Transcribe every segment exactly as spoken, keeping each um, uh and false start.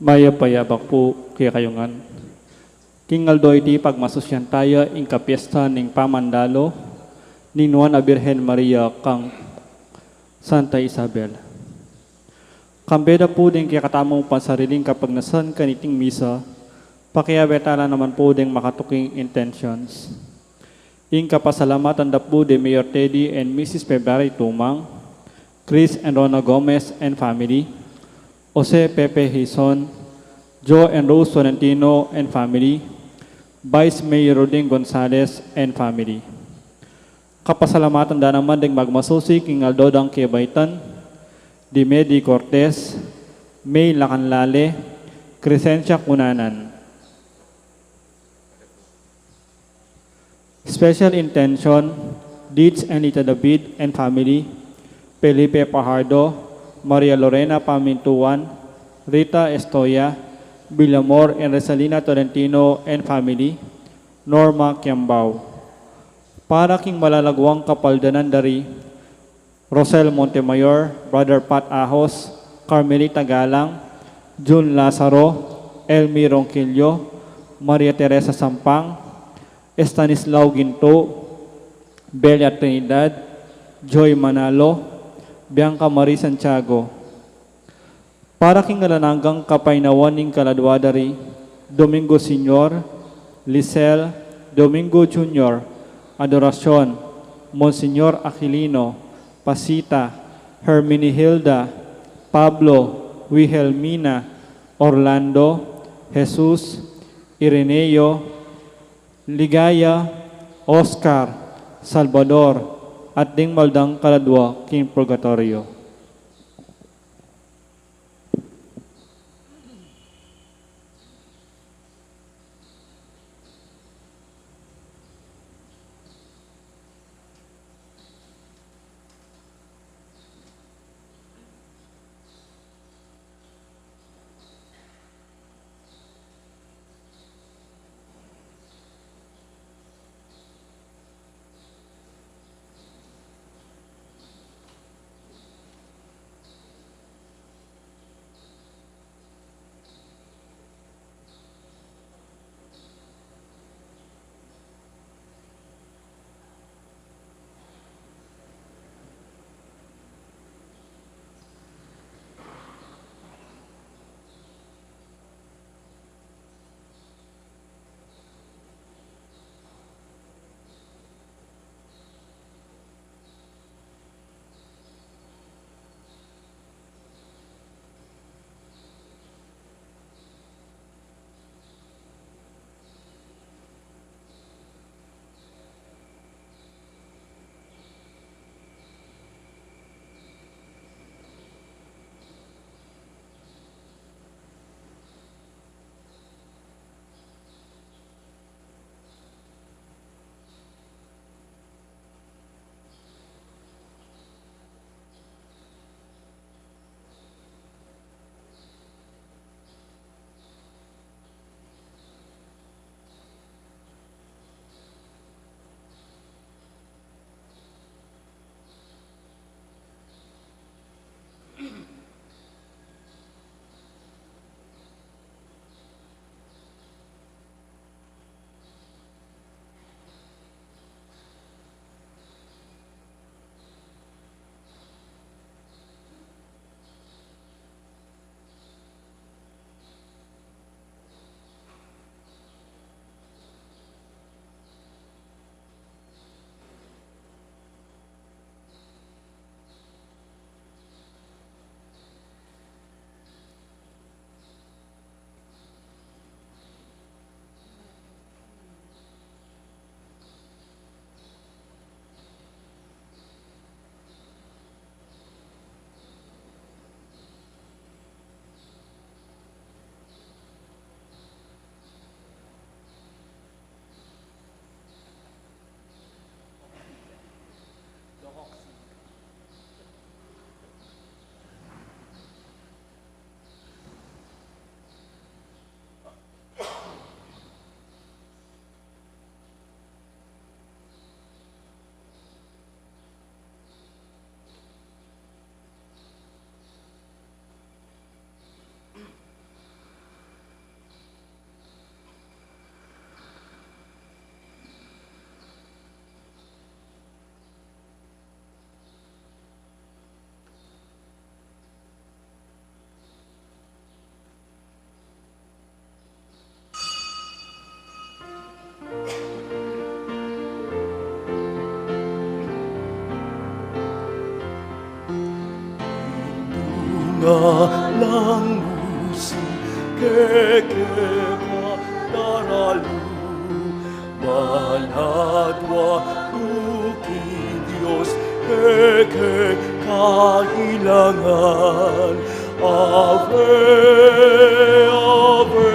Mayap a yabak pu kekayu ngan. King aldo iti pagmasusyan taya ing kapiesta ning pamandalo ning Nuan a Birhen Maria kang Santa Isabel. Kambe da pu ding kekatamung pansariling kapagnasan kaniting misa, pakiabe tala naman pu ding makatuking intentions. Ing kapasalamatan da pu di Mayor Teddy and Missus February Tumang, Chris and Rona Gomez and family, Jose Pepe Hizon, Joe and Rose Tolentino and family, Vice Mayor Roding Gonzalez and family. Kapasalamatan da naman ding magmasusi king aldo dang kebaitan, di Medi Cortez, May Lacanlale, Crescencia Cunanan. Special intention, Deeds and Lita David and family, Felipe Pajardo, Maria Lorena Pamintuan, Rita Estoya, Villamor and Resalina Tolentino and family, Norma Kiambao. Para king malalaguang kapaldanan dari Rosel Montemayor, Brother Pat Ahos, Carmelita Galang, Jun Lazaro, Elmi Ronquillo, Maria Teresa Sampang, Estanislao Ginto, Belia Trinidad, Joy Manalo, Bianca Marie Santiago. Para king alang anggang kapaynawan ning kaladua dari Domingo Senior, Lisel, Domingo Junior, Adoracion, Monsignor Aquilino, Pasita, Herminihilda, Pablo, Wilhelmina, Orlando, Jesus, Ireneo, Ligaya, Oscar, Salvador, at ding maldang kaladua king purgatorio. Kalang musi keke ka daralu, manatwa king Dios keke kailangan. Ave, ave,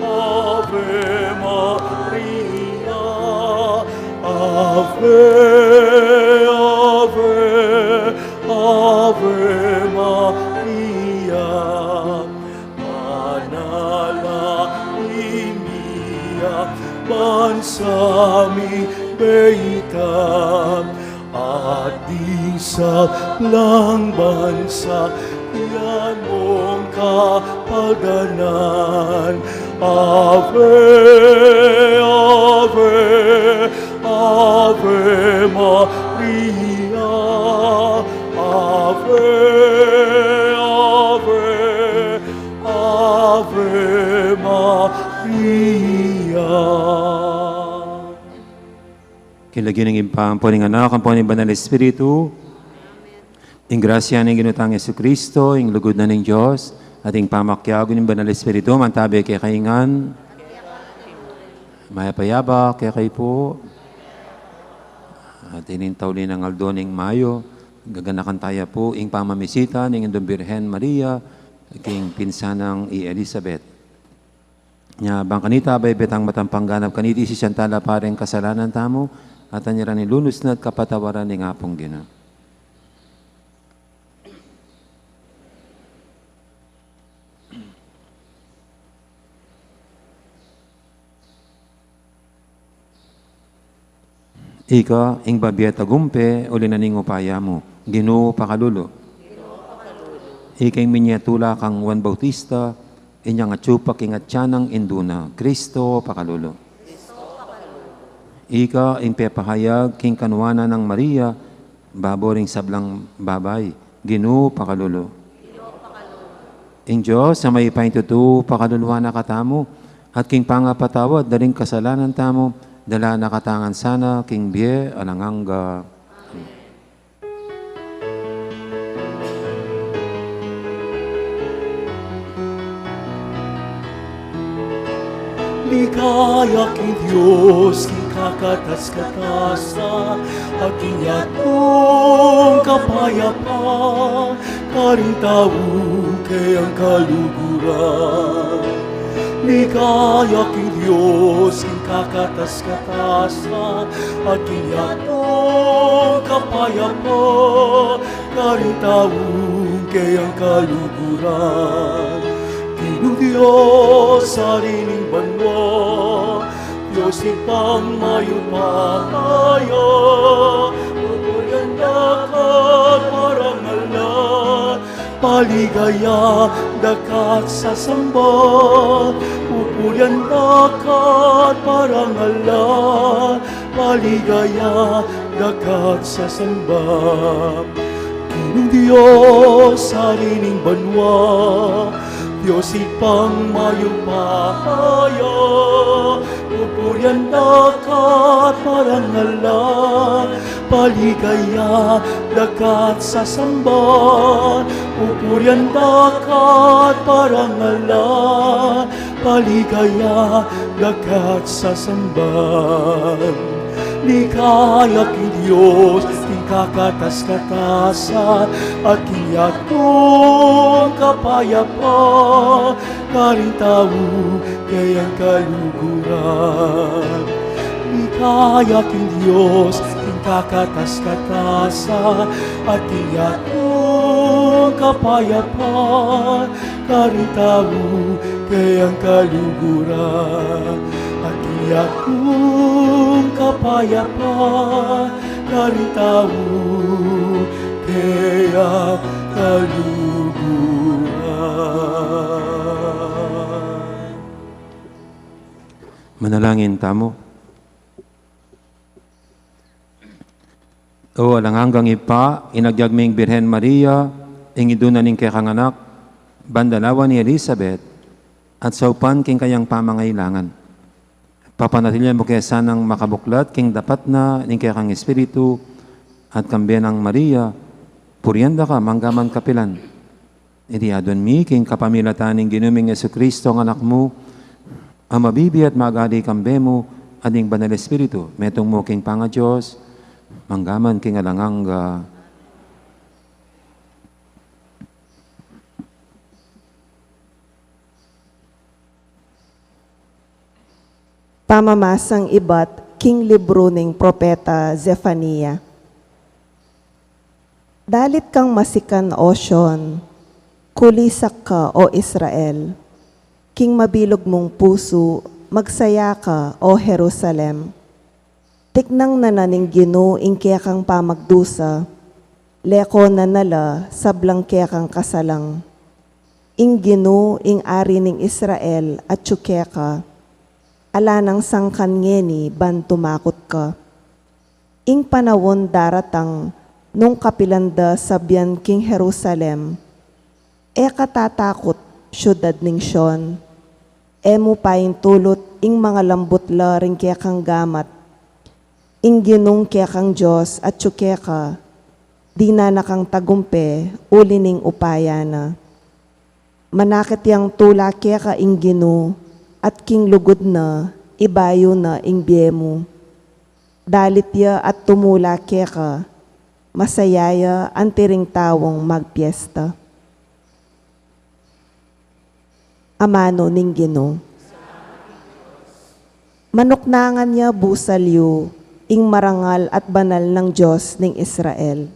Ave Maria, Ave, Ave, Ave Maria. Manalangin ya, bansa mi beta. At ding sablang bansa, yan mong kapagdanan. Ave, ave, Ave Maria. Ave, ave, Ave Maria. King lagyu ning Ibpa, ampo ning Anak, ampo ning Banal Espiritu. Ing grasya ning Ginu tang Jesucristo, ing lugud na ning Dios, at ing pamakiabe ning Banal Espiritu, mantabe kekayu ngan. Mayap a yabak kekayu pu. At ining tauli nang aldo ning Mayo, gaganakan taya pu ing pamamisita ning Indung Birhen Maria king pinsan nang i Elizabeth. Nya, bang kanita, abay betang matampang ganap kaniti, sisian tala pa ring kasalanan tamu, at anya ra ning lunus na at kapatawaran ning Apung Ginu. Ika ing babie at tagumpe, uli na ning upaya mu, Ginu, pakalulu. Ika ing minie tula kang Juan Bautista, inyang atyu pa king atian nang Indu na, Kristo, pakalulu. Ika ing pepahayag king kanuanan nang Maria, babo ring sablang babai, Ginu, pakalulu. Ing Dios a mayupaya king tutu, pakaluluan na katamu, at king pangapatawad da ring kasalanan tamu, dala na katamu ngan sana king bie alang angga. Ligaya king Dios king kakatas-katasan, at king yatung kapayapan, karing taung keyang kaluguran. Ligaya king Dios king kakatas-katasan, at king yatung kapayapan, karing taung keyang kaluguran. Ginung Dios, Ari ning banua, Dios Ibpang mayupaya, pupurian da ka at parangalan, paligaya da ka at sasamban, pupurian da ka at parangalan, paligaya da ka at sasamban. Ginung Dios, Ari ning banua, Dios Ibpang mayupaya, pupurian da ka at parangalan, paligaya da ka at sasamban, pupurian da ka at parangalan, paligaya da ka at sasamban. Ligaya king Dios king kakatas-katasan, at king yatung kapayapan, karing taung keyang kaluguran. Ligaya king Dios king kakatas-katasan, at king yatung kapayapan, karing taung keyang kaluguran. At king yatung kapayapan, karing taung keyang kaluguran. Manalangin tamu. O alang anggang Ibpa, inagyag ming Birhen Maria, ing Indu na ning kekang Anak, bandalawan i Elizabeth, at saupan king kayang pamangailangan. Papanatilian mu ke sanang makabuklat king dapat na ning kekang Espiritu, at kambe nang Maria, purian da ka manggaman kapilan. Iti aduan mi king kapamilatan ning Ginu ming Jesucristo, a Anak mu, a mabibie at magali kambe mu, at ning Banal Espiritu, metung mu king pangaDios, mangga man king alang angga. Pamamasang ibat king libru ning propeta Zefania. Dalit kang masikan, o Sion, kulisak ka, o Israel. King mabilug mung pusu, magsaya ka, o Jerusalem. Tiknang na na ning Ginu ing kekang pamagdusa, leko na na la sablang kekang kasalang. Ing Ginu, ing Ari ning Israel, atyu keka, ala nang sangkan ngeni ban tumakut ka. Ing panaun daratang nung kapilan da sabian king Jerusalem, "E ka tatakut, siudad ning Sion. E mu paintulut ing mangalambut la ring kekang gamat. Ing Ginung kekang Dios atyu keka, dinan na kang tagumpe uli ning upaya na. Manakit yang tula keka ing Ginu, at king lugud na, ibayu na ing bie mu. Dalit ya at tumula keka, masaya ya anti ring taung magpiesta." Amanu ning Ginu. Manuknangan ya busal yu, ing marangal at banal nang Dios ning Israel.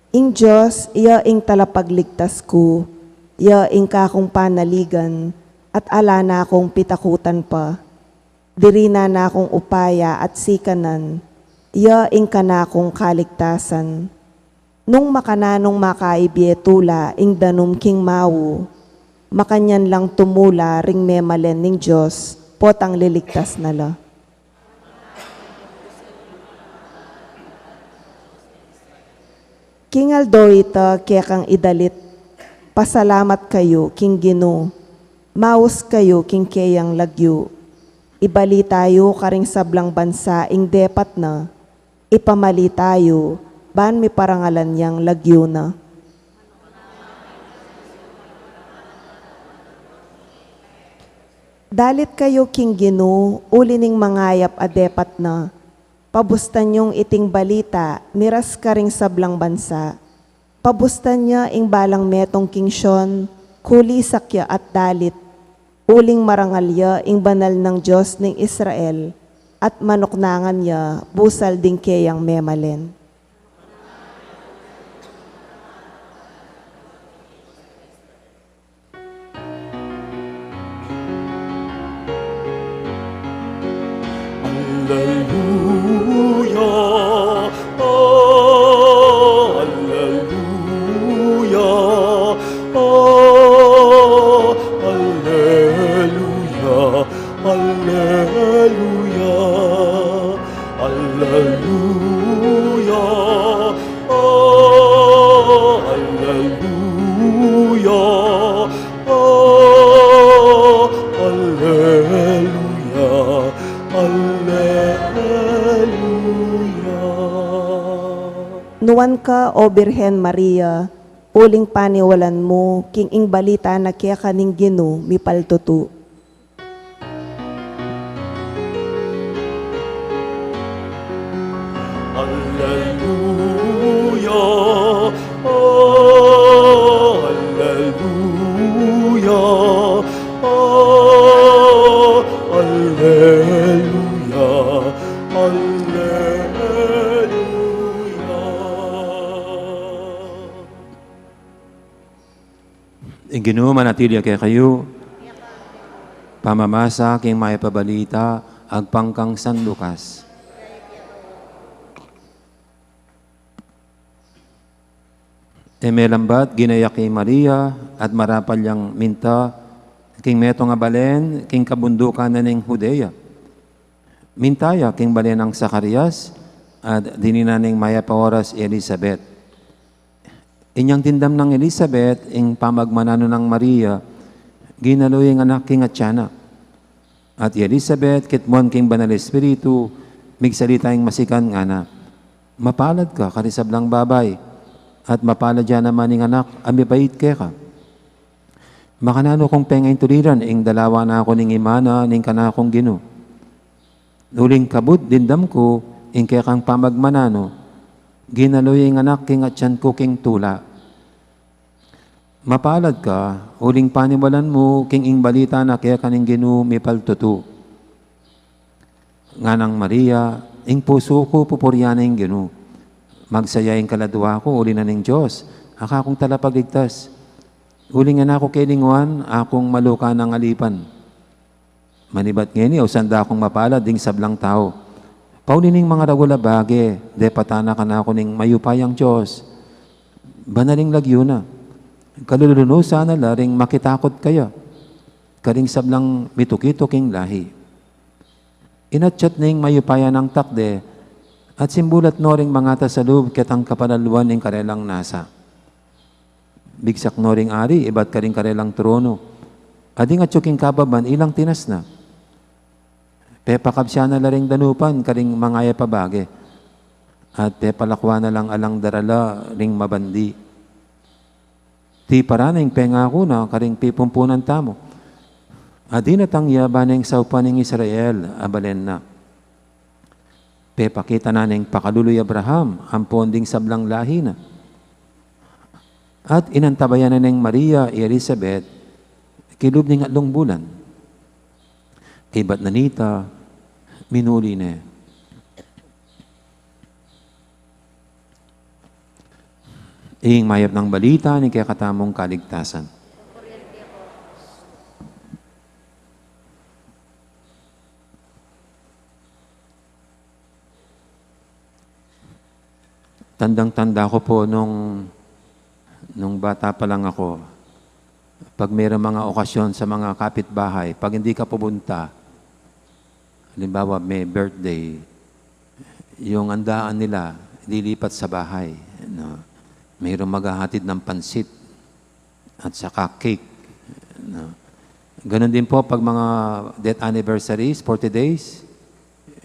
Ing Dios, iya ing talapagligtas ku, iya ing kakung panaligan, at ala na kung pitakutan pa. Dirinan na kung upaya at sikanan, iya ing kanakung kaligtasan. Nung makananung makaibie tula ing danum king mau, makanyan lang tumula ring memalen ning Dios, potang liligtas na la. King aldo ita kekang idalit, pasalamat kayu king Ginu, maus kayu king keyang lagyu. Ibalita yu karing sablang bansa ing depat na, ipamalita yu, ban miparangalan yang lagyu na. Dalit kayu king Ginu, uli ning mangayap a depat na. Pabustan yung iting balita, miras karing sablang bansa. Pabustan ya ing balang metung king Sion, kulisak ya at dalit. Uling marangal ya ing banal nang Dios ning Israel, at manuknangan ya busal ding keyang memalen. Alleluia, alleluia, alleluia, alleluia, alleluia, alleluia. Oh, alleluia, alleluia. Nuan ka, O Birhen Maria, uling paniwalan mu, king ing balita na keka ning Ginu mipaltutu. Alleluia, oh, alleluia, oh, alleluia, alleluia. Ing Ginu manatili ya kekayu. Pamamasa king mayap a balita agpang kang San Lucas. E melambat ginayak i Maria at marapal yang minta king metung a balen king kabundukan na ning Judea. Minta ya king balen nang Zacarias, at dininan ning mayap a oras i Elisabet. Inyang dimdam nang Elisabet ing pamagmananu nang Maria, ginalu ya ing anak king atian na. At i Elisabet, kitmuan king Banal Espiritu, migsalita ing masikan, ngana, Mapalad ka karing sablang babai, at mapalad ya naman ing anak a mibait keka. Makananu kung pengaintuliran ing dalawa na ku ning imana ning kanakung Ginu. Uling kabud dimdam ku ing kekang pamagmananu, ginalu ya ing anak king atian ku king tula. Mapalad ka, uling paniwalan mu king ing balita na keka ning Ginu mipaltutu. Nganang Maria, ing pusu ku pupurian na ing Ginu. Magsaya ing kaladua ku uli na ning Dios, a kakung Talapagligtas. Uling e na ku kelinguan a kung maluka nang alipan. Manibat ngeni, ausan da kung mapalad ding sablang tau. Pauli ning mangaragul a bage, depatan na kanaku ning mayupayang Dios. Banal ing lagyu na. Kalulunusan na la ring makitakut kaya karing sablang mituki-tuking lahi. Inatyat ning mayupaya nang takde, at simbulat no ring mangatas a lub ketang kapalaluan ning karelang nasa. Bigsak no ring ari ibat karing karelang trono. At ding atyu king kababan ilang tinasna. Pepakabsian na la ring danupan karing mangayap a bage. At pepalakwan na lang alang darala ring mabandi. Tiparan na ing pengaku na karing pipumpunan tamu. At dinatang ya ba neng saupan ning Israel a balen na. Pepakita na neng pakalulu i Abraham ampon ding sablang lahi na. At inantabayan na neng Maria i Elizabeth kilub ning atlung bulan. Ibat na nita, minuli ne. Ing mayap nang balita ning kekatamung kaligtasan. Tandang-tanda ko po nung, nung bata pa lang ako, pag mayroong mga okasyon sa mga kapitbahay, pag hindi ka pumunta, halimbawa, may birthday, yung andaan nila, lilipat sa bahay. No? Mayroong maghahatid ng pansit at saka cake. No? Ganun din po pag mga death anniversaries, forty days,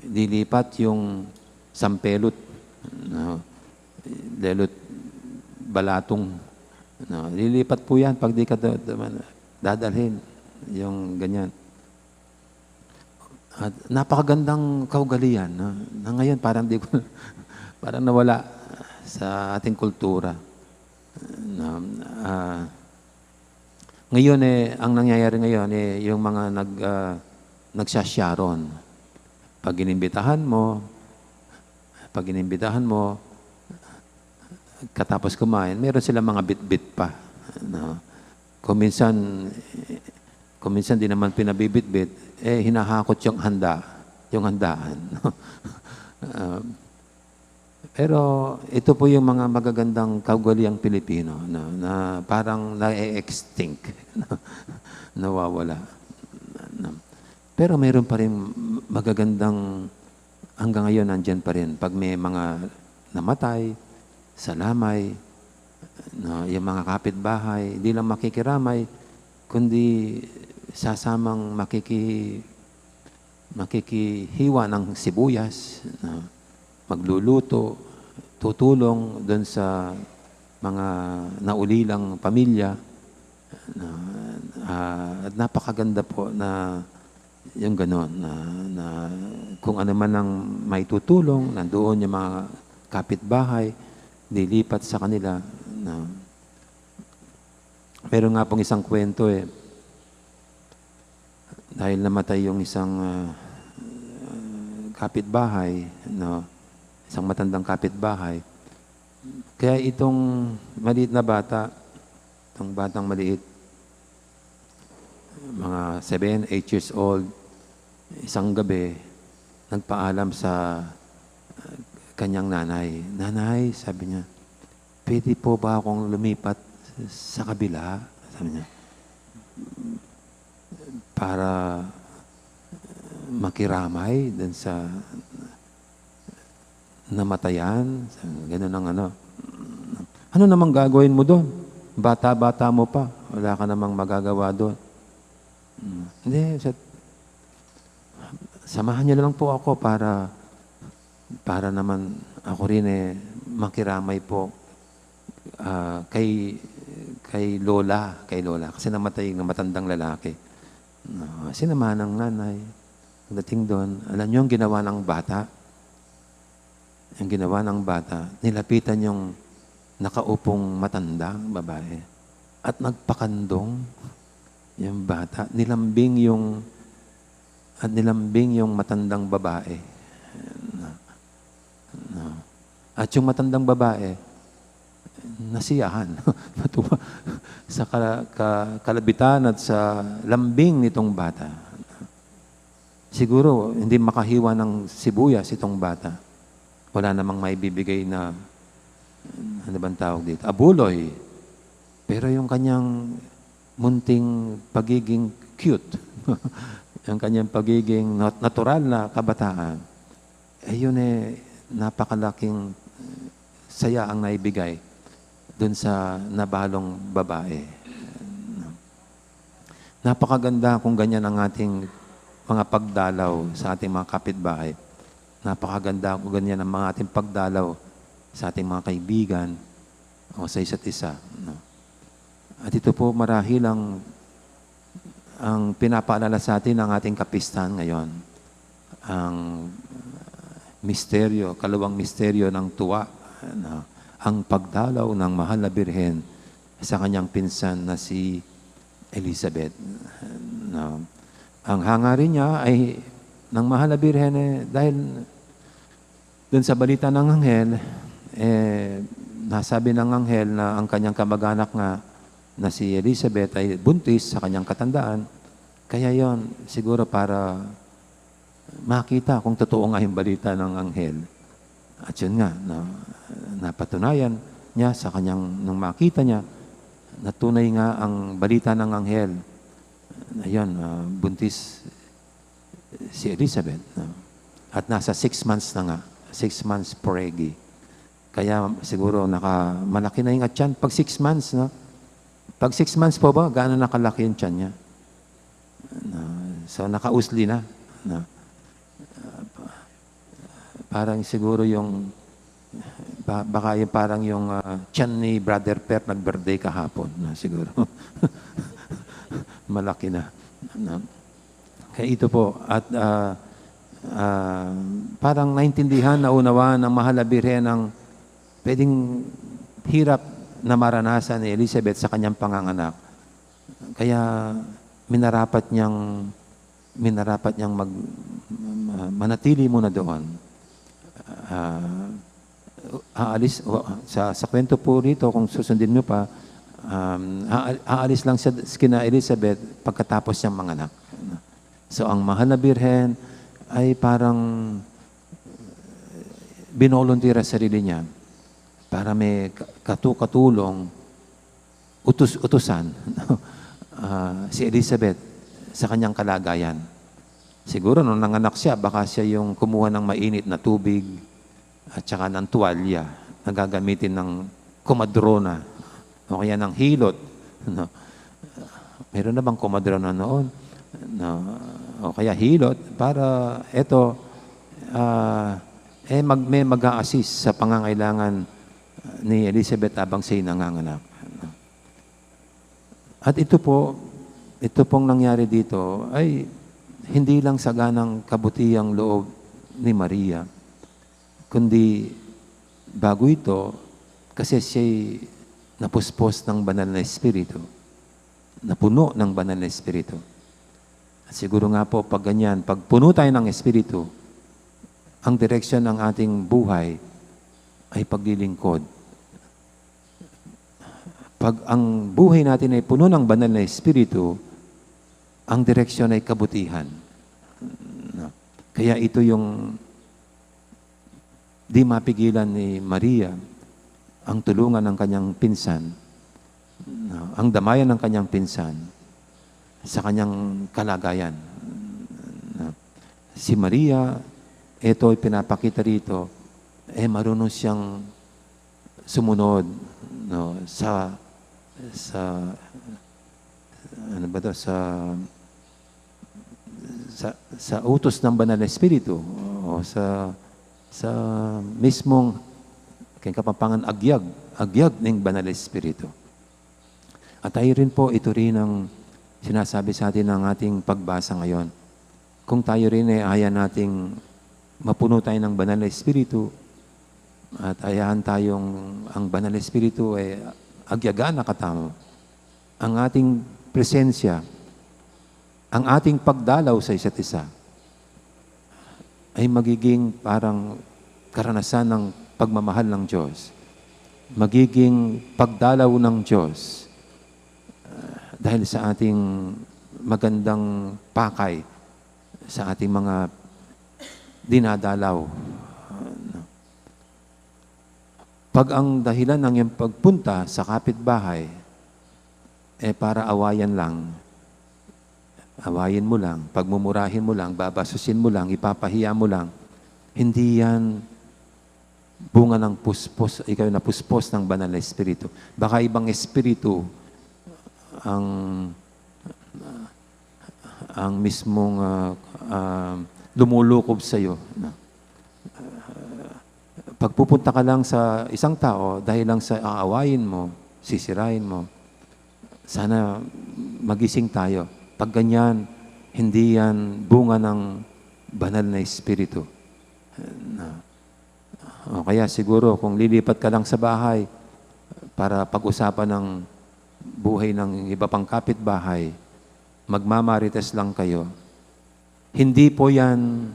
lilipat yung sampelut. No? Lelut balatung. No? Lilipat po yan pag di ka da- da- dadalhin. Yung ganyan. At napakagandang kaugalian, no? Na ngayon, parang di ko, parang nawala sa ating kultura. No? Ah, ngayon, eh, ang nangyayari ngayon, eh, yung mga nag, ah, nagsasyaron. Pag inimbitahan mo, pag inimbitahan mo, katapos kumain, meron silang mga bitbit pa, no? Kung minsan, kung minsan di naman pinabibitbit, eh, hinahakot yung handa, yung handaan, no? Ah, pero ito po yung mga magagandang kaugaliang Pilipino, no, na parang na-extinct, no? Nawawala. No? Pero mayroon pa rin magagandang, hanggang ngayon, nandyan pa rin. Pag may mga namatay, sa lamay, no, yung mga kapitbahay, di lang makikiramay, kundi sasamang makiki-, makikihiwa ng sibuyas, no, magluluto, tutulong dun sa mga naulilang pamilya, no, ah, at napakaganda po na yung ganon, na, na kung ano man ang maitutulong, nandoon yung mga kapitbahay, lilipat sa kanila, no. Meron nga pong isang kwento, eh. Dahil namatay yung isang, ah, kapitbahay, no? Isang matandang kapitbahay. Kaya itong maliit na bata, itong batang maliit, mga seven, eight years old, isang gabi, nagpaalam sa, ah, kanyang nanay. "Nanay," sabi niya, "pwede po ba akong lumipat sa kabila?" Sabi niya. "Para makiramay dun sa namatayan." Sabi, ganun ang ano. "Ano namang gagawin mo dun? Bata-bata mo pa. Wala ka namang magagawa dun." "Hmm, hindi, sa-, samahan niyo na lang po ako para, para naman Aku rin, eh, makiramay po, ah, kay, kay Lola, kay Lola. Kasi namatay na matandang lalaki. Ah, sinamahan ng nanay. Pagdating doon, alam niyo ang ginawa ng bata? Ang ginawa ng bata, nilapitan yung nakaupong matandang babae. At nagpakandong yung bata. Nilambing yung, at nilambing yung matandang babae. No. No. At yung matandang babae, nasiyahan. Natuwa sa ka-, ka-, kalabitan at sa lambing nitong bata. Siguro, hindi makahiwa ng sibuyas itong bata. Wala namang maibibigay na, ano bang tawag dito? Abuloy. Pero yung kanyang munting pagiging cute, yung kanyang pagiging nat-, natural na kabataan, eh, yun, eh, napakalaking saya ang naibigay dun sa nabalong babae. Napakaganda kung ganyan ang ating mga pagdalaw sa ating mga kapitbahay. Napakaganda kung ganyan ang mga ating pagdalaw sa ating mga kaibigan o sa isa't isa, no? At ito po marahil ang, ang pinapaalala sa atin ng ating kapistahan ngayon, ang misteryo, kalawang misteryo ng tuwa, no? Ang pagdalaw ng Mahal na Birhen sa kanyang pinsan na si Elizabeth. No? Ang hangarin niya ay ng Mahal na Birhen, eh, dahil dun sa balita ng anghel, eh, nasabi ng anghel na ang kanyang kamag-anak nga na si Elizabeth ay buntis sa kanyang katandaan. Kaya yon, siguro para makita kung totoo nga yung balita ng anghel. At yun nga, na, napatunayan niya sa kanyang, nung makita niya, na tunay nga ang balita ng anghel. Ayun, ah, buntis si Elizabeth, no? At nasa six months na nga. Six months preggy. Kaya siguro naka-, malaki na yung atyan. Pag six months, no? Pag six months po ba, gaano na kalaki yung tiyan niya? No? So, nakausli na, no? Parang siguro yung, ba-, baka yung parang yung, ah, tiyan ni Brother Per nag-birthday kahapon, no? Siguro. Malaki na, no? Kaya ito po, at, ah, ah, parang naintindihan, naunawaan ng Mahal na Birhen ang pwedeng hirap na maranasan ni Elizabeth sa kanyang panganganak. Kaya minarapat niyang, minarapat niyang mag-, ma-, manatili muna doon. Ah, aalis, o, sa, sa kwento po rito, kung susundin mo pa, um, a-, aalis lang siya kina Elizabeth pagkatapos niyang manganak. So, ang Mahal na Birhen ay parang binoluntira sarili niya para may ka-, katu-, katulong, utus-utusan, ah, si Elizabeth sa kanyang kalagayan. Siguro nung nanganak siya, baka siya yung kumuha ng mainit na tubig at saka ng tuwalya na gagamitin ng komadrona o kaya ng hilot, no? Meron na bang komadrona noon? No. O kaya hilot para eto, ah, eh, mag-, may mag-a-assist sa pangangailangan ni Elizabeth habang siya'y nanganganak. At ito po, ito pong nangyari dito ay hindi lang saganang kabutihang loob ni Maria, kundi bago ito, kasi siya'y napuspos ng Banal na Espiritu, napuno ng Banal na Espiritu. At siguro nga po, pag ganyan, pag puno tayo ng Espiritu, ang direksyon ng ating buhay ay paglilingkod. Pag ang buhay natin ay puno ng Banal na Espiritu, ang direksyon ay kabutihan. No? Kaya ito yung di mapigilan ni Maria, ang tulungan ng kanyang pinsan, no? Ang damayan ng kanyang pinsan sa kanyang kalagayan. No? Si Maria, ito ay pinapakita rito, eh, marunong siyang sumunod, no, sa, sa, ano ba 'to, sa, sa, sa utos ng Banal na Espiritu, o sa, sa mismong, keng Kapampangan, agyag, agyag ning Banal Espiritu. At tayo rin po, ito rin ang sinasabi sa atin ng ating pagbasa ngayon. Kung tayo rin ay aya nating mapuno tayo ng Banal na Espiritu, at ayahan tayong ang Banal na Espiritu ay agyagan na katamu, ang ating presensya, ang ating pagdalaw sa isa't isa, ay magiging parang karanasan ng pagmamahal ng Diyos. Magiging pagdalaw ng Diyos, ah, dahil sa ating magandang pakay sa ating mga dinadalaw. Pag ang dahilan ng iyong pagpunta sa kapitbahay, eh, para awayan lang, awayin mo lang, pagmumurahin mo lang, babasusin mo lang, ipapahiya mo lang, hindi yan bunga ng puspos, ikaw na puspos ng Banal na Espiritu. Baka ibang espiritu ang, ang mismong, ah, ah, lumulukob sa'yo, no? Pagpupunta ka lang sa isang tao dahil lang sa aawayin mo, sisirain mo, sana magising tayo. Pag ganyan, hindi yan bunga ng Banal na Espiritu. Na, o kaya siguro kung lilipat ka lang sa bahay para pag-usapan ng buhay ng iba pang kapitbahay, magmamarites lang kayo. Hindi po yan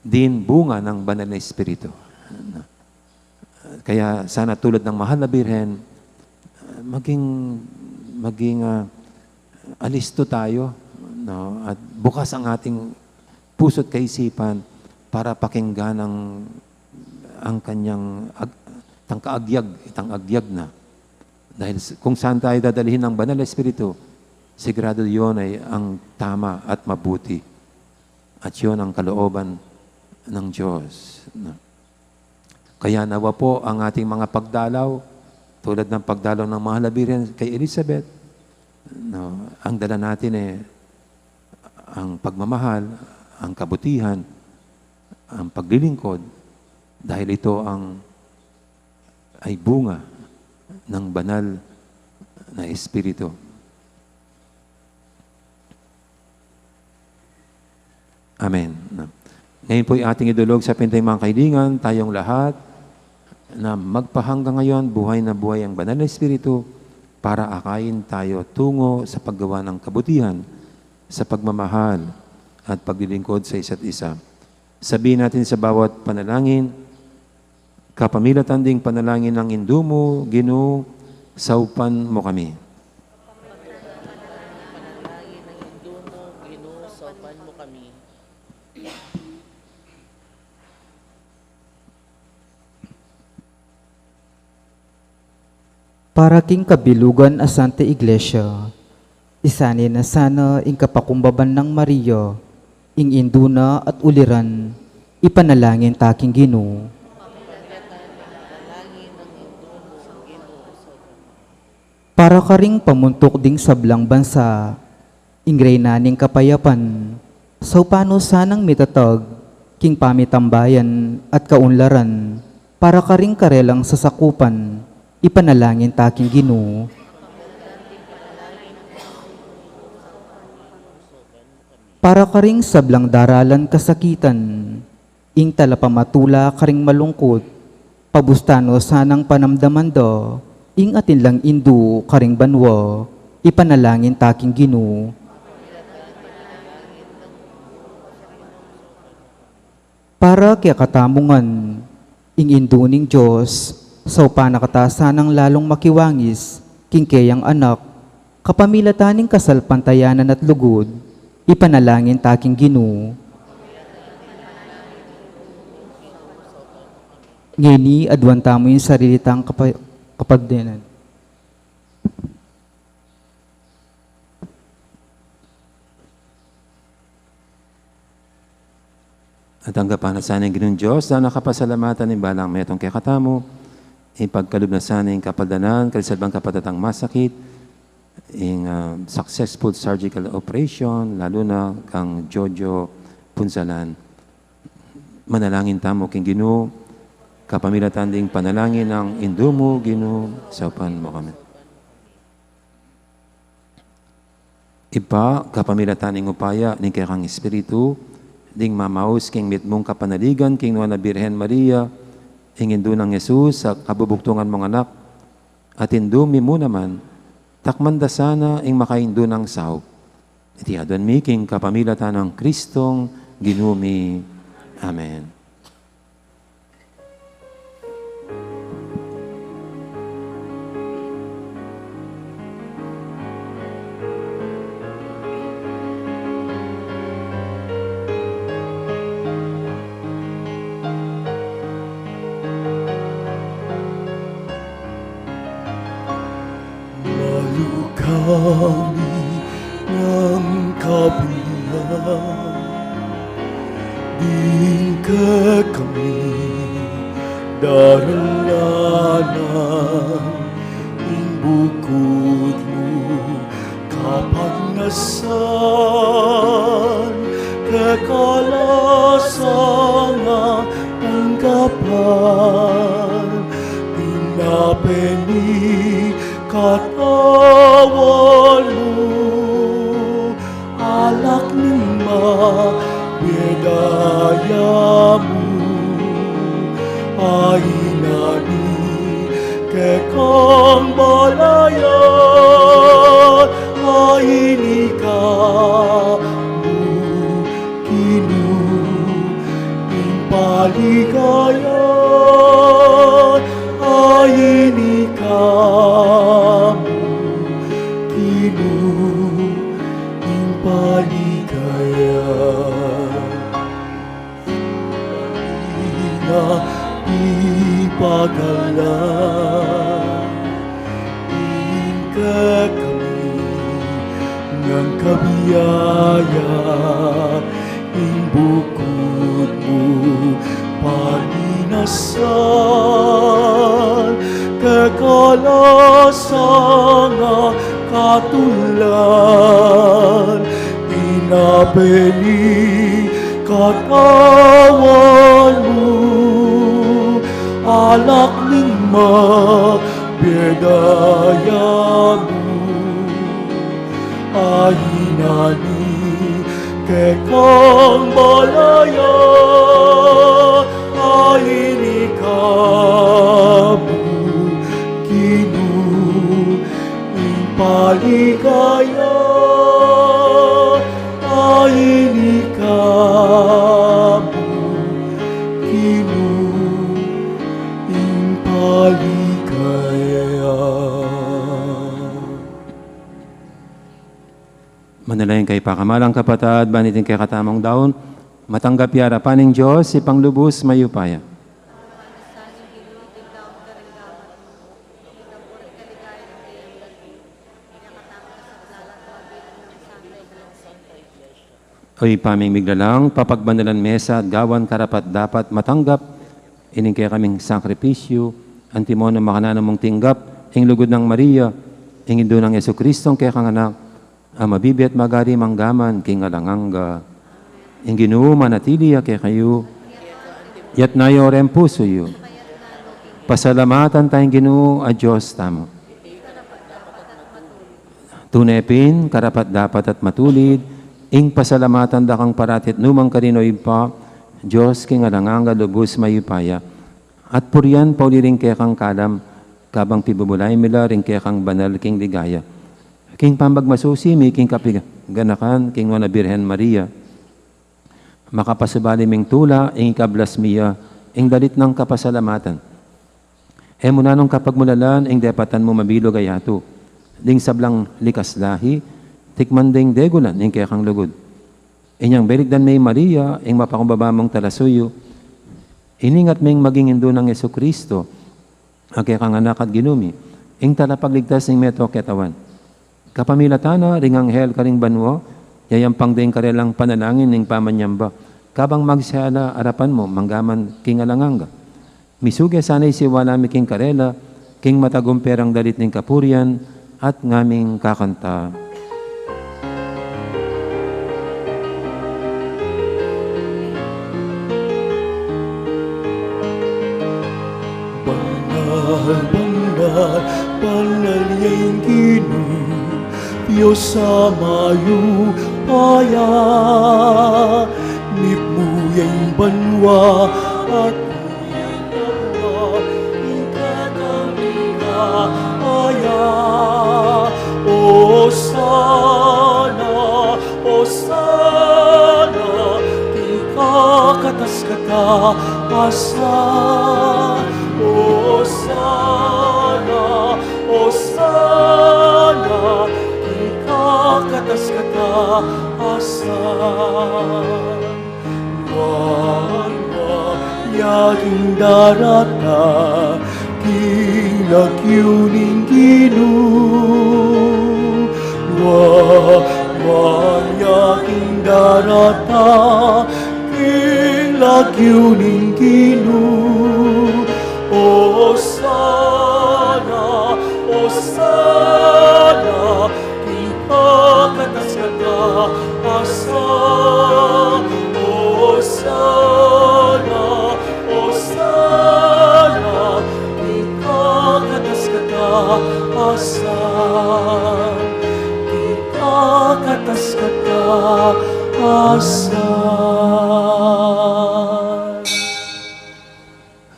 din bunga ng Banal na Espiritu. Kaya sana, tulad ng Mahal na Birhen, maging, maging, ah, alisto tayo, no? At bukas ang ating puso't kaisipan para pakinggan ang, ang kanyang ag-, tangkaagyag, itang agyag na. Dahil s-, kung saan tayo dadalhin ng Banal na Espiritu, sigurado yon ay ang tama at mabuti. At yon ang kalooban ng Diyos, no? Kaya nawa po ang ating mga pagdalaw, tulad ng pagdalaw ng Mahal na Birhen kay Elizabeth, no, ang dala natin, eh, ang pagmamahal, ang kabutihan, ang paglilingkod, dahil ito ang, ay bunga ng Banal na Espiritu. Amen. Ngayon po'y ating idulog sa pintay, mga kaibigan, tayong lahat, na magpahanggang ngayon, buhay na buhay ang Banal na Espiritu para akayin tayo tungo sa paggawa ng kabutihan, sa pagmamahal, at paglilingkod sa isa't isa. Sabihin natin sa bawat panalangin, kapamilatan ding panalangin ng Indu mu, Ginu, saupan mu kami. Para king kabilugan a Santa Iglesia, isanin na sana ing kapakumbaban nang Maria, ing Indu na at uliran, ipanalangin ta king Ginu. Para karing pamuntuk ding sablang bansa, ing Reyna ning Kapayapan, saupan no sanang mitatag king pamitambayan at kaunlaran, para karing karelang sasakupan, ipanalangin ta king Ginu. Para karing sablang daralan kasakitan, ing talapamatula karing malungkut, pabustan no sanang panamdaman da ing atin lang Indu karing banua, ipanalangin ta king Ginu. Para kekatamu ngan, ing Indu ning Dios, saupan na kata sanang lalung makiwangis king keyang anak, kapamilatan ning kasalpantayanan at lugud, ipanalangin ta king Ginu. Ngeni, aduan tamu ing sarili tang kapa-, kapagdanan. At tanggapan na sana ning Ginung Dios, dana kapasalamatan ning balang metung kekatamu, ipagkalub na sana ning kapaldanan karing sablang kapatad tang masakit, ing, ah, successful surgical operation, lalu na kang Jojo Punsalan. Manalangin tamu king Ginu, kapamilatan ding panalangin nang Indu mu, Ginu, saupan mu kami. Ibpa, kapamilatan ning upaya ning kekang Espiritu, ding mamaus king mitmung kapanaligan king Nuan a Birhen Maria, ing Indu nang Jesus, a kabubugtungan mung Anak, at Indu mi mu naman, takman da sana ing makaindu nang saup. Iti aduan mi king kapamilatan nang Kristong Ginu mi. Amen. Malu kami nang kabulian, ding kekami daralanan ing bukud mu kapagnasan, kekalasan a tanggapan, pinapen i katawan mu, alak ning mabie daya mu, a inani kekang balayan, a ini ka mu Ginu, ing paligaya, a ini ka mu Ginu, ing paligaya. Ina ipagala ing kekami nang kabiayan, ing bukud mu paminasan, kekalasan a katulan, pinapen i katawan mu, alak ning mabie daya mu, a inani kekang balayan, a ini ka mu Ginu, ing paligaya, a ini ka mu Ginu, ing paligaya. Manalangin kayu pakamalan kung kapatad, ban iting kekatamung daun matanggap ya arapan ning Dios, Ibpang lubus mayupaya. O Ibpa ming miglalang, papagbanal ing mesa at gawan karapat-dapat matanggap ining kekaming sakripisyu, antimo nung makananu mung tinggap ing lugud nang Maria, ing Indu nang Jesucristo, ing kekang Anak, a mabibie at magari mangga man king alang angga. Ing Ginu manatili ya kekayu. Iyatas yu reng pusu yu. Pasalamatan taya ing Ginu a Dios tamu. Tune pin karapat-dapat at matulid ing pasalamatan da kang parati at nukarin man, O Ibpa, Dios king alang angga, lubus mayupaya. At purian pauli ring kekang kalam, kabang pibubulay mi la ring kekang banal king ligaya. King pamagmasusi mi king kapaganakan king Nuan a Birhen Maria, makapasubali ming tula ing ikablas mi ya ing dalit nang kapasalamatan. E mu nanung kapagmulalan ing depatan mu mabilug a yatu, ding sablang likas lahi, tikman deng degulan ing kekang lugud. Inyang berikdan me i Maria, ing mapakumbaba mung talasuyu, iningat meng maging Indu nang Jesucristo, a kekang Anak at Ginu mi, ing Talapagligtas ning meto ketawan. Kapamilatan na ring anghel karing banua, yayampang da ing karelang panalangin ning pamanyamba, kabang magsaya la arapan mu mangga man king alang angga. Misuge sana ing siwala mi king karela, king matagumperang dalit ning kapurian at ngaming kakanta. Dios a mayupaya, mipmu ya ing banua at ing katamingaya. Osana, Osana, king kakatas-kataasan. Osana, Osana, king kakatas-kataasan. Nuan, nuan ya king darata, king lagyu ning Ginu. Nuan, nuan ya king darata, king lagyu ning Ginu. Osana, Osana, king kakatas-kataasan. Osana, Osana, king kakatas-kataasan. King kakatas-kataasan.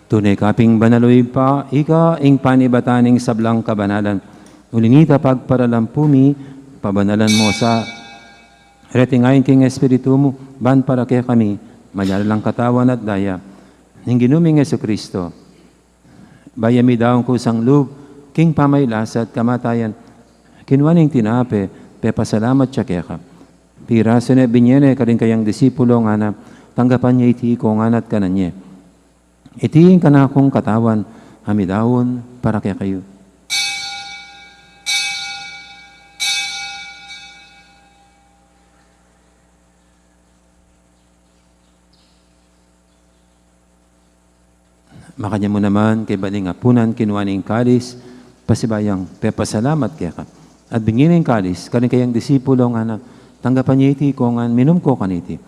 Tune ka pin banal, o Ibpa, ika ing panibatan ning sablang kabanalan. Uli na nita, pagparalampu mi, pabanalan mu sa reti ngan king Espiritu mu, ban para kekami maging katawan at daya ning Ginu ming Jesucristo. Bayu ya midaun kusang lub king pamagkasakit at kamatayan, kinua ne ing tinape, pepasalamat ya keka, pirasu ne, binie ne karing kayang disipulo, ngana: Tanggapan ye iti ikong ngan at kanan ye. Iti ing kanakung katawan a midaun para kekayu. Makanyan mu naman, kaybat ning apunan, kinua ne ing kalis, pasibayu yang pepasalamat keka, at binie ne ing kalis karing kayang disipulo, ngana: Tanggapan ye iti ikong ngan, minum ko kaniti.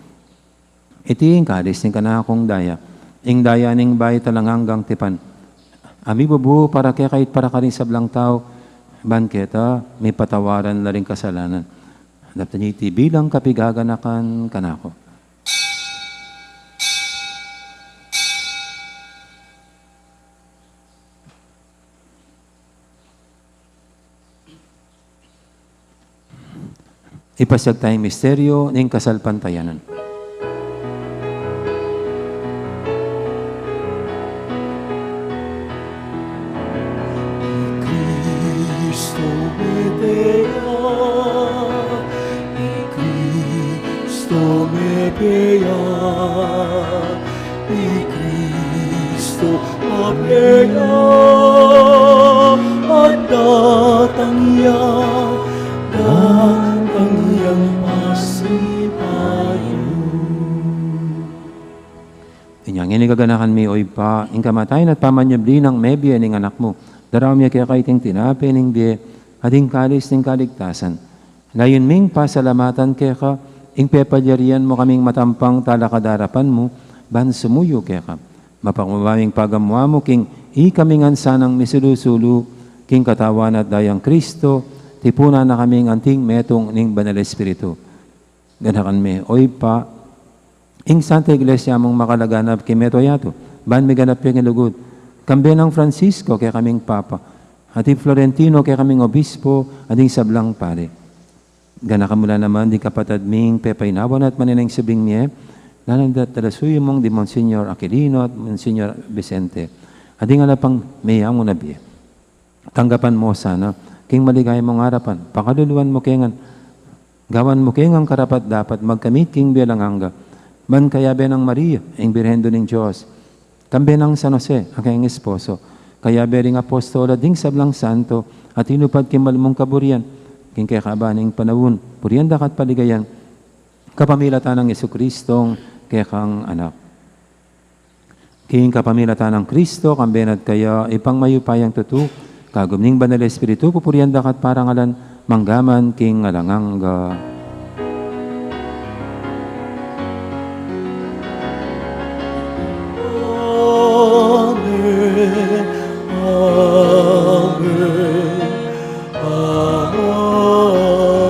Iti ing kalis ning kanakung daya, ing daya ning bayu at alang anggang tipan, a mibubu para kekayu at para karing sablang tau, ban keta mipatawaran la ring kasalanan. Daptan ye iti bilang kapaganakan kanaku. Ipasiag taya ing misteryu ning kasalpantayanan. I Kristo mete ya, i Kristo mete ya, i Kristo mete ya, at datang ya, datang yang pasibayu. Inya ngeni, kaganakan mi, o Ibpa, ing kamatayan at pamanyubli nang mebie ning Anak mu, daraun mi keka iting tinape ning bie at ing kalis ning kaligtasan. Layun ming pasalamatan keka ing pepalyarian mu kaming matampang talakad king arapan mu, ban sumuyu keka. Mapakumbaba ming pagamu-amu king ikami ngan sanang misulu-sulu king katawan at dayang Kristo, tipunan na kaming anting metung ning Banal Espiritu. Ganakan me, o Ibpa, ing Santa Iglesia mung makalaganap king mabilug a yatu, ban miganap ya king lugud, kambe nang Francisco kekaming Papa, at i Florentino kekaming Obispo, at ding sablang pari. Ganakan mu la naman ding kapatad ming pepainawan at maneneng subling mie, lalu na ding talasuyu mung di Monsignor Aquilino at Monsignor Vicente, at ding ala pang meangu na bie. Tanggapan mu la sana king maligaya mung arapan, pakaluluan mu ke ngan, gawan mu ke ngan karapat-dapat magkamit king bie alang angga, ban kayabe nang Maria, ing Birhen Indu ning Dios, kambe nang San Jose, a kayang esposo, kayabe ring apostol at ding sablang santo a tinupad king mal mung kaburian king kekaba ning panaun, purian da ka at paligayan kapamilatan nang Jesucristong kekang Anak. King kapamilatan nang Kristo, kambe na at kaya, Ibpang mayupayang tutu, kagum ning Banal Espiritu, pupurian da ka at parangalan, mangga man king alang angga. Amen. Amen. Amen.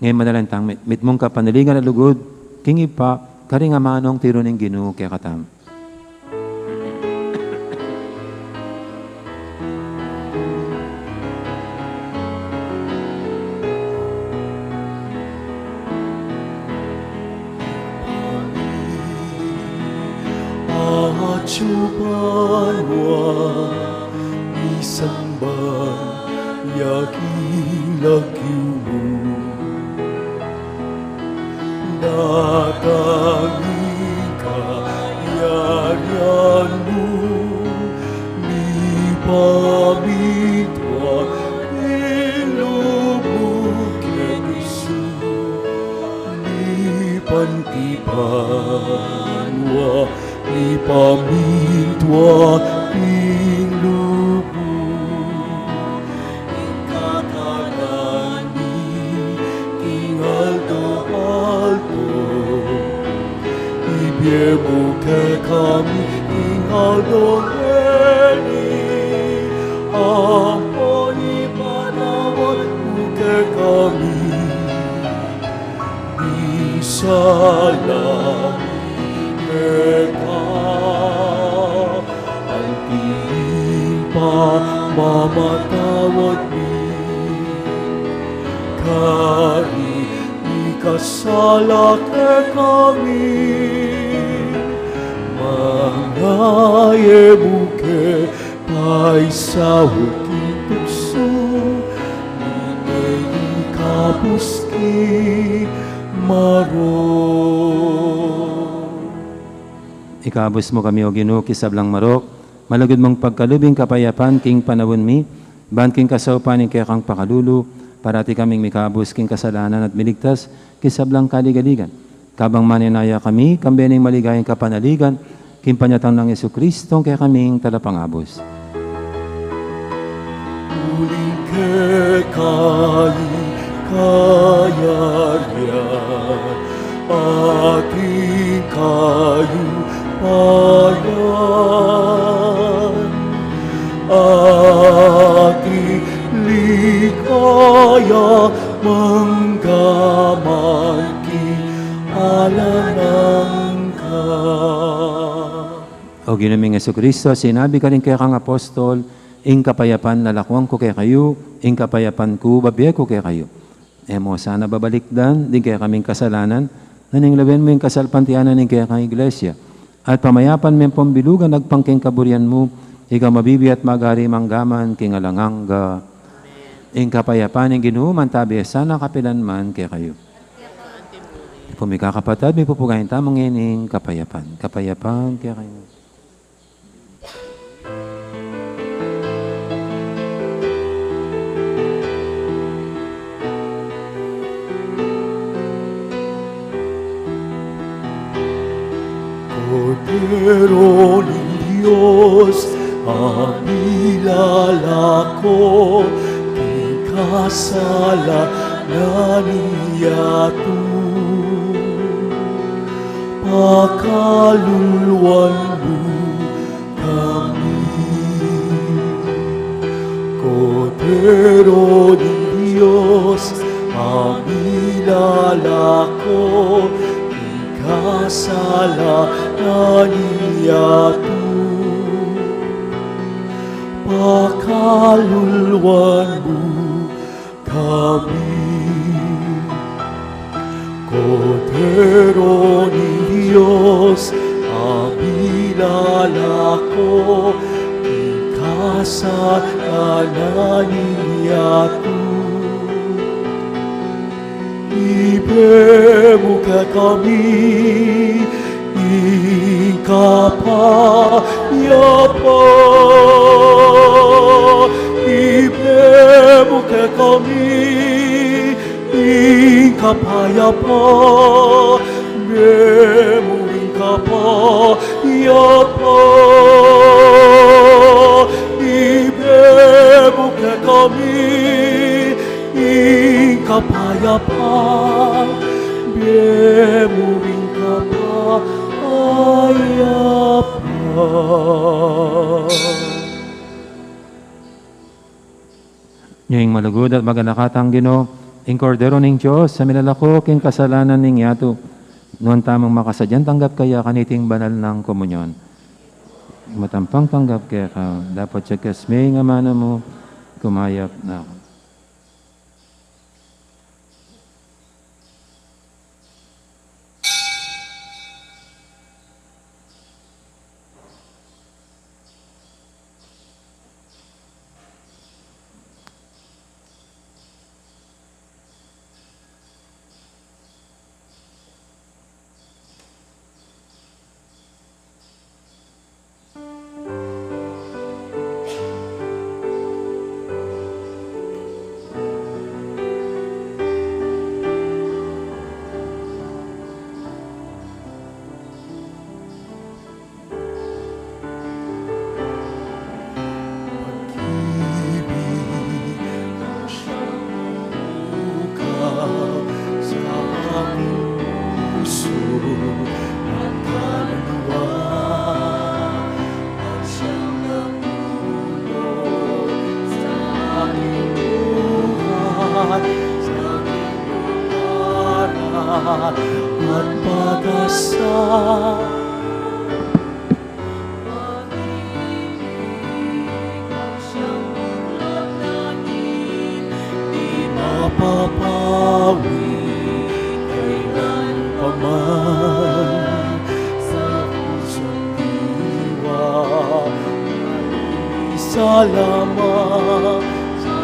Ngeni manalangin tang mit-, mitmung kapanaligan a lugud king Ibpa, karing amanung tiru ning Ginu kekatamu. Atyu banua, misamban ya ing lagyu mu. Datang ing kayarian mu, mipamintuan ing lub mu keti su, mipan king banua, mipamintuan ing lub mu. Ing kakanan mi king aldo-aldo ibie mu kekami king aldo ngeni, ampon ipatawad mu kekami ing sala mi keka, anti ing pamamatawad mi karing mikasala kekami. Manga e mu ke paisaul king tuksu, nune ikabus king marok. Ikabus mu kami, O Ginu, king sablang marok, malugud mung pagkalub ing kapayapan king panaun mi, ban king kasaupan ning kekang pakalulu, parati kaming mikabus king kasalanan at miligtas king sablang kaligaligan. Kabang manenaya kami, kambe ning maligayang kapanaligan, king panyatang nang Jesucristo, ing kekaming Talapangabus. Uling keka ing kayarian, at ing kayupayan, at ing ligaya mangga man king alang angga. O Ginu ming Jesucristo, sinabi karing kekang apostol, ing kapayapan lalakwan ku kekayu, ing kapayapan ku babie ku kekayu. E mu sana babalikdan ding kekaming kasalanan, nune lawen mu ing kasalpantayanan ning kekang Iglesia, at pamayapan me ampon bilugan agpang king kaburian mu, ika mabibie at magari mangga man king alang angga. Ing kapayapan ning Ginu mantabi sana kapilan man kekayu. Pu, mikakapatad, mipupugayan tamu ngening kapayapan. Kapayapan kekayu. Kordero ning Dios, a milalako king kasalanan ning yatu, pakaluluan mu kami. Kordero ning Dios, a milalako king kasalanan ning yatu, pakaluluan mu kami. Kordero ning Dios, a milalako king kasalanan ning yatu, ibie mu kekami ing kapayapan. Ibie mu kekami ing kapayapan. Ibie mu ing kapayapan. Ibie mu kekami ing kapayapan, ibie mu ing kapayapan. Nya ing malugud at maganaka tang Ginu, Ing Kordero ning Dios, a milalako king kasalanan ning yatu. Nuan tamung makasadyang tanggap kaya kaniting banal nang komunyon. Matampang tanggap keka, dapot ya kasming amanu mu, kumayap na ku. At pag-asa. Di mapapawi kailan pa man sa pusong diwa. Isa lamang sa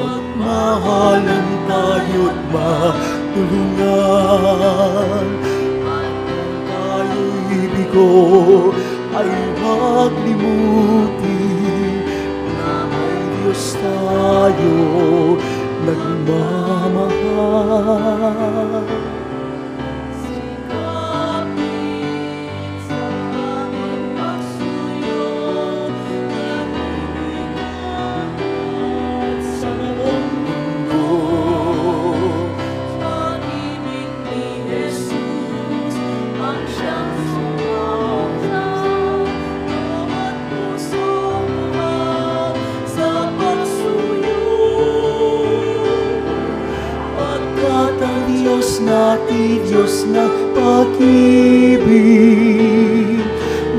Magmahalan tayo't magtulungan. At kung tayo'y bigo, ay huwag limutin na may Diyos tayo nagmamahal. Sapagkat ang Diyos natin, Diyos ng pag-ibig,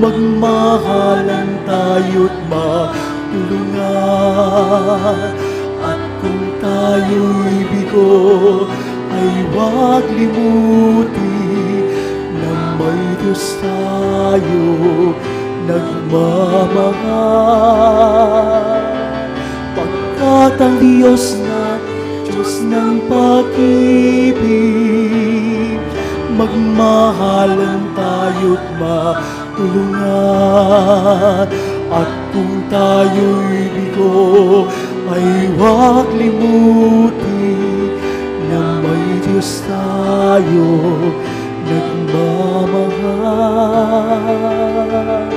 magmahalan tayo't magtulungan. At kung tayo'y bigo, ay huwag limutin na may Diyos tayo nagmamahal. Pagkat ang Diyos na Diyos ng pag-ibig, magmahalan tayo't magtulungan. At kung tayo'y bigo, ay huwag limutin na may Diyos tayo nagmamahal.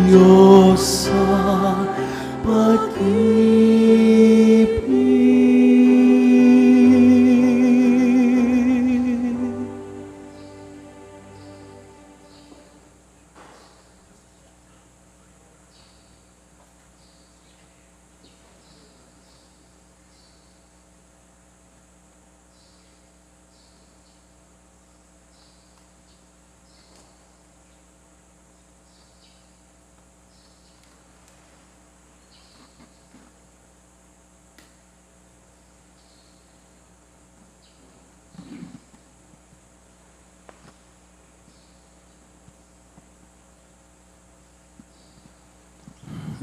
Diyos sa pag-ibig.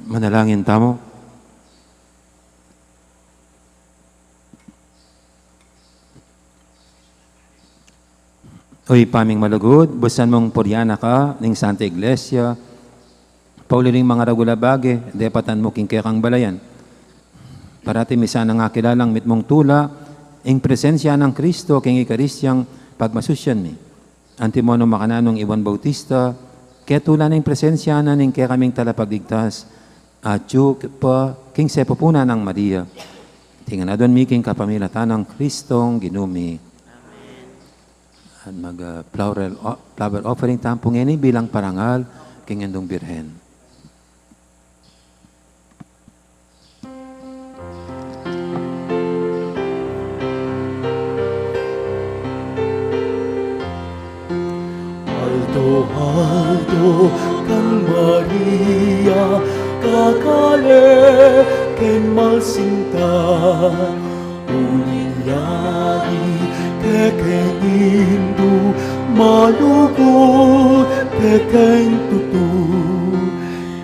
Manalangin tamu. O Ibpa ming malugud, busan mung purian na ka ning Santa Iglesia, pauli ring mangaragul a bage, depatan mu king kekang balayan. Parati mi sanang akilalang mitmung tula ing presensya nang Kristo king Eukaristyang pagmasusian mi. Antimonu makananu nung i Juan Bautista, ketula na ing presensya na ning kekaming Talapagligtas, atyu pa king sepupunan nang Maria. Ing nganang mi king kapamilatan nang Kristong Ginu mi. At mag, ah, floral o-, flower offering tamu pu ngeni bilang parangal king Indung Birhen. Aldo-aldo kang Maria, kakale keng malsintan, uling yari kekeng Indu, malugud kekeng tutu.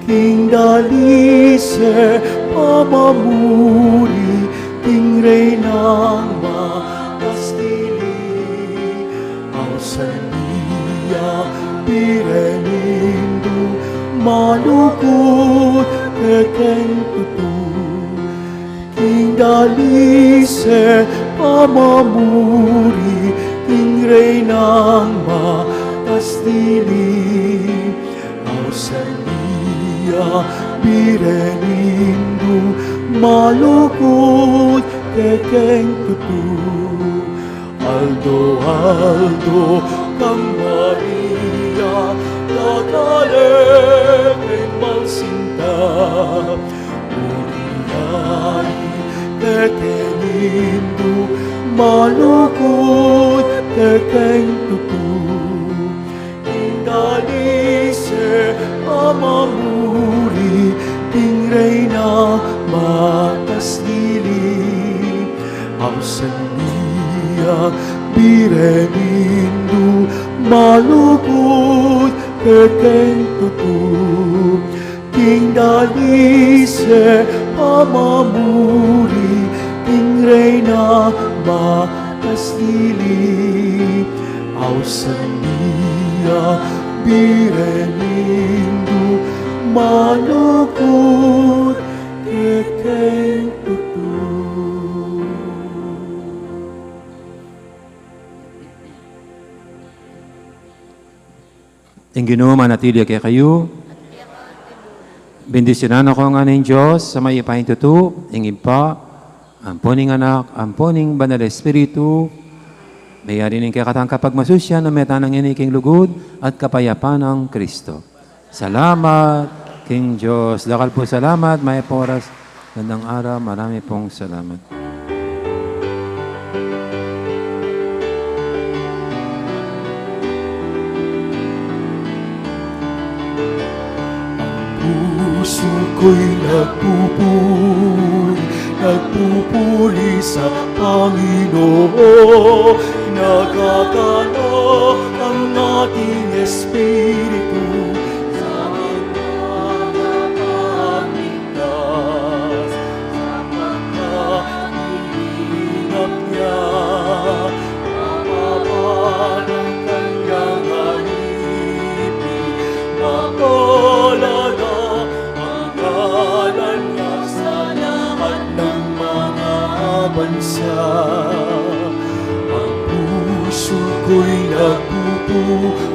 King dalise pamamuri king Reynang makastili, ausan mi ya Birhen Indu, malugud kekeng tutu. King dalise pamamuri king Reynang makastili, ausan mi ya Birhen Indu, malugud kekeng tutu. Aldo-aldo kang Maria, kakale keng malsintan, uling yari kekeng Indu, malugud kekeng tutu. King dalise pamamuri king Reynang makastili, ausan mi ya Birhen Indu, malugud kekeng tutu. King dalise pamamuri king Reynang makastili, ausan mi ya Birhen Indu, malugud kekeng tutu. Ing Ginu manatili ya kekayu. Bendisyunan na kayu ngan ning Dios a mayupayang tutu, ing Ibpa, ampo ning Anak, ampo ning Banal a Espiritu. Meyari ne ing kekatang kapagmasusyan, meta na ngeni king lugud at kapayapan nang Kristo. Salamat king Dios. Dakal pung salamat, mayap a oras. Gandang araw, marami pong salamat. Ang puso ko'y nagpupuri, nagpupuri sa Panginoon. Nagagala ang aking espiritu sa kanyang pagligtas, sapagkat ilinap niya. Mababa ang kanyang alipin, mapalad ang ngalan niya sa lahat ng mga bansa. Ang puso ko'y nagpupuri,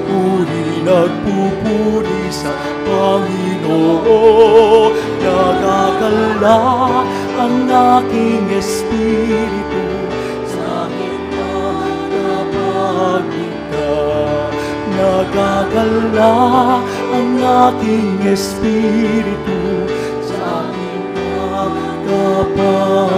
nagpupuri sa Panginoon. Nagagala ang aking espiritu sa aking tagapagligtas. Nagagala ang aking espiritu sa aking tagapagligtas.